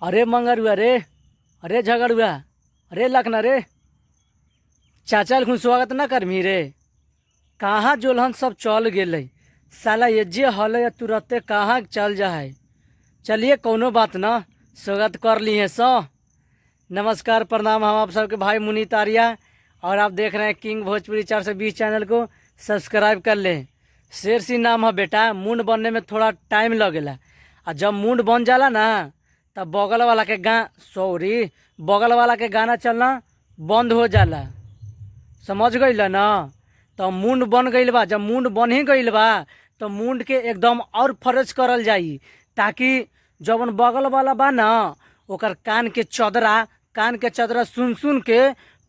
अरे मंगरुआ रे, अरे झगड़ुआ, अरे लखना रे, चाचा एखन स्वागत ना करमी रे। कहाँ जोलहन सब चल गेलै साला, एजे हलै आ तुरते कहाँ चल जा है। चलिए कोनो बात ना, स्वागत कर ली है सो। नमस्कार प्रणाम, हम आप सबके भाई मुनीत आर्या और आप देख रहे हैं किंग भोजपुरी 420 चैनल को सब्सक्राइब कर लें। शेर सिंह नाम है बेटा, मुंड बनने में थोड़ा टाइम लगेला आ जब मुंड बन जाला ना तब बगल वाला के गा सॉरी बगल वाला के गाना चलना बंद हो जाला। समझ गईल ना? तो मुंड बन गईल बा, जब मुंड बन ही गईल बा तो मुंड के एकदम और फ्रेश करल जाई ताकि जवन बगल वाला बा ना ओकर कान के चदरा सुन सुन के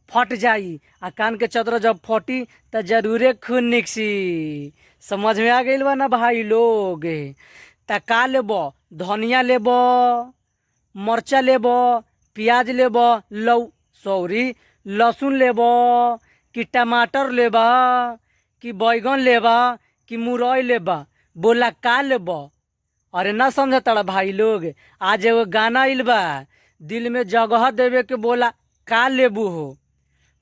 फट जाई आ कान के चदरा जब फटी त जरूरे खून निकसी। समझ में आ गईल बा ना भाई लोग? त का लेब? धनिया लेब, मरचा लेब, प्याज लेब, लौ सॉरी लहसुन लेब कि टमाटर लेब कि बैगन लेब कि मुरई लेब, बोला का लेब? अरे ना समझ तड़ा भाई लोग, आज एगो गाना आइल बा दिल में जगह देवे के, बोला का लेबू हो।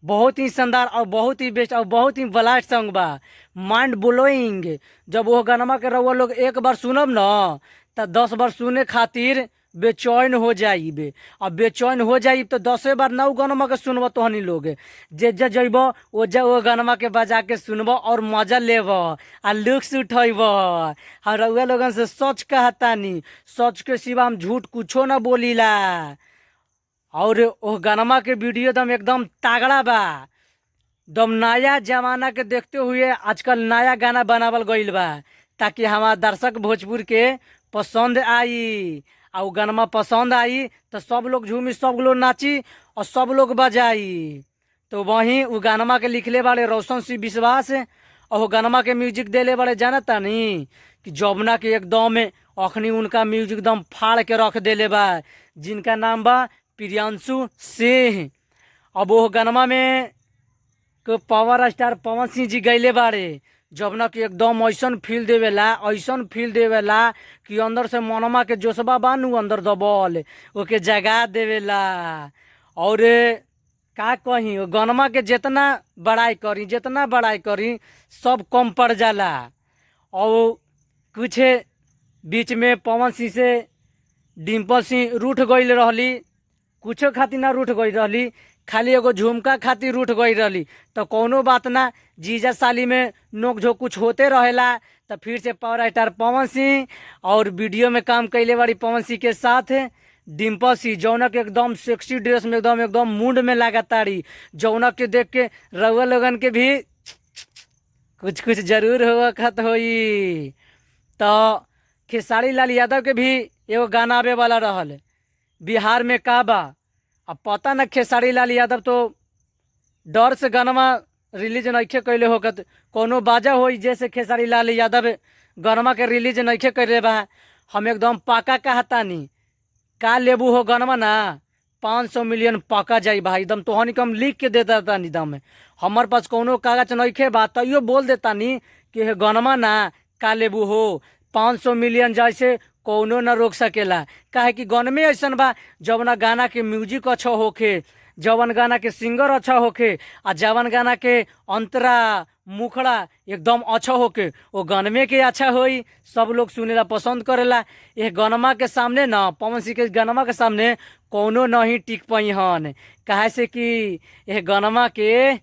बहुत ही शानदार और बहुत ही बेस्ट और बहुत ही ब्लास्ट सॉन्ग बा, माइंड ब्लोइंग। जब वो गाना के रउआ लोग एक बार सुनब न त 10 बार सुने खातिर बेचैन हो जाइबे और बेचैन हो जाइब तो 10 बार नौ गाना के सुनब तोहनी लोग। जे जे जइब ओ जे ओ गाना के बजा के सुनब और मजा लेब आ लुक्स उठैब। हम रउआ लोगन से सच कहतानी, सच के सिवा हम झूठ कुछो ना बोलीला। और ओ गाना के वीडियो दम एकदम तगड़ा बा, दम नया जमाना के देखते हुए आजकल नया गाना बनावल गईल बा ताकि हमार दर्शक भोजपुर के पसंद आई। आ उ गाना पसंद आई तो सब लोग झूमी, सब लोग नाची और सब लोग बजाई। तो वहीं उ गाना के लिखले बाड़े रोशन सिंह विश्वास और वो गाना के म्यूजिक देले बाड़े जानता नी कि जमुना के एकदम अखनी उनका म्यूजिक एकदम फाड़ के रख देले बा, जिनका नाम बा प्रियांशु सिंह। अब वो गाना में के पावर स्टार पवन सिंह जी गैले बाड़े, जबना कि एकदम ऐसन फील देवेला, ऐसन फील देवेला कि अंदर से मनमा के जोशबा बानू अंदर दबल ओके जगा देवेला। और का कही, गनमा के जितना बड़ाई करी जितना बड़ाई करी सब कम पड़ जाला। और कुछ बीच में पवन सिंह से डिम्पल सिंह रूठ गईल रहली, कुछो खातिर ना रूठ गई रहली, खाली एगो झुमका खातिर रूठ गई रहली। तो कौनो बात ना, जीजा साली में नोक झोंक कुछ होते रहेला। तो फिर से पावर स्टार पवन सिंह और वीडियो में काम कैले बाड़ी पवन सिंह के साथ डिम्पल सिंह, जौना के एकदम सेक्सी ड्रेस में एकदम एकदम मुंड में लागताड़ी, जौना के देख के रउआ लोगन के भी कुछ कुछ जरूर होखत होई। तो खेसारी लाल यादव के भी एगो गाना आवे वाला रहल बिहार में का बा, अब पता न खेसारी लाल यादव तो डर से गाना रिलीज नइखे कैले होकत, कोनो बाजा होई जैसे खेसारी लाल यादव गाना के रिलीज नइखे कैले बा। हम एकदम पाका कहतानी का लेबू हो गाना ना 500 मिलियन पाका जाई भाई, एकदम तोहनी के हम लिख के देता तानी दम, हमार पास कोनो कागज नइखे बा तैयो बोल देतानी कि हे गाना ना का लेबू हो 500 मिलियन जैसे कोनो ना रोक सकेला। काहे कि गनमे ऐसन बा जवन गाना के म्यूजिक अच्छा होखे, जवन गाना के सिंगर अच्छा होखे आ जवन गाना के अंतरा मुखड़ा एकदम अच्छा होके वो गनमे के अच्छा होई, सब लोग सुनेला पसंद करेला। ये गनमा के सामने ना पवन सिंह के गनमा के सामने कोनो नहीं टिक पाई हन, काहे से कि यह गनमा के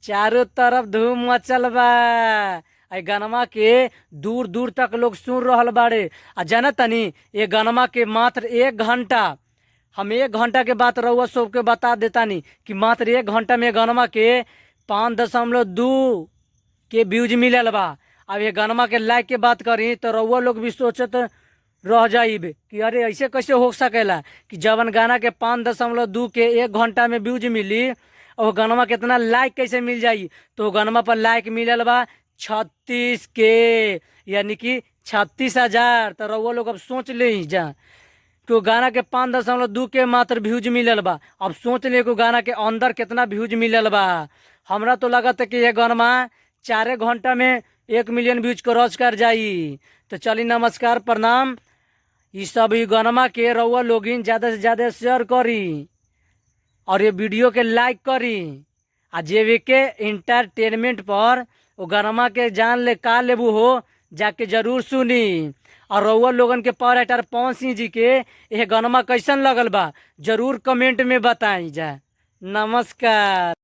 चारों तरफ धूम मचल बा। आई गानमा के दूर दूर तक लोग सुन रहल बाड़े। आ जानतनी ये गानमा के मात्र 1 घंटा, हम 1 घंटा के बात रउआ सबके बता देतानी कि मात्र 1 घंटा में गानमा के 5.2 के व्यूज मिलल बा। अब ये गानमा के लाइक के बात करी तो रउआ लोग भी सोचत रह जाइब कि अरे ऐसे कैसे हो सकेला कि जवन गाना के 5.2 के 1 घंटा में व्यूज मिली और गानमा कितना लाइक कैसे मिल जाई। तो गानमा पर लाइक मिलल बा 36 के, यानी कि 36,000। तो रउआ लोग अब सोच ले जा कि वो गाना के 5.2 के मात्र व्यूज मिलल बा। अब सोच ले कि गाना के अंदर कितना व्यूज मिलल बा। हमरा तो लगत है कि ये गाना 4 घंटा में 1 मिलियन व्यूज क्रॉस कर जाई। तो चली नमस्कार प्रणाम। ई सब ई गनमा के रउआ लोगिन ज़्यादा से ज़्यादा शेयर करी और ये वीडियो के लाइक करी आ जेवीके इंटरटेनमेंट पर वो गनमा के जान ले का लेबू हो जाके जरूर सुनी। और रउआ लोगन के पावर राइटर पवन सिंह जी के यह गनमा कैसन लगल बा जरूर कमेंट में बताई जा। नमस्कार।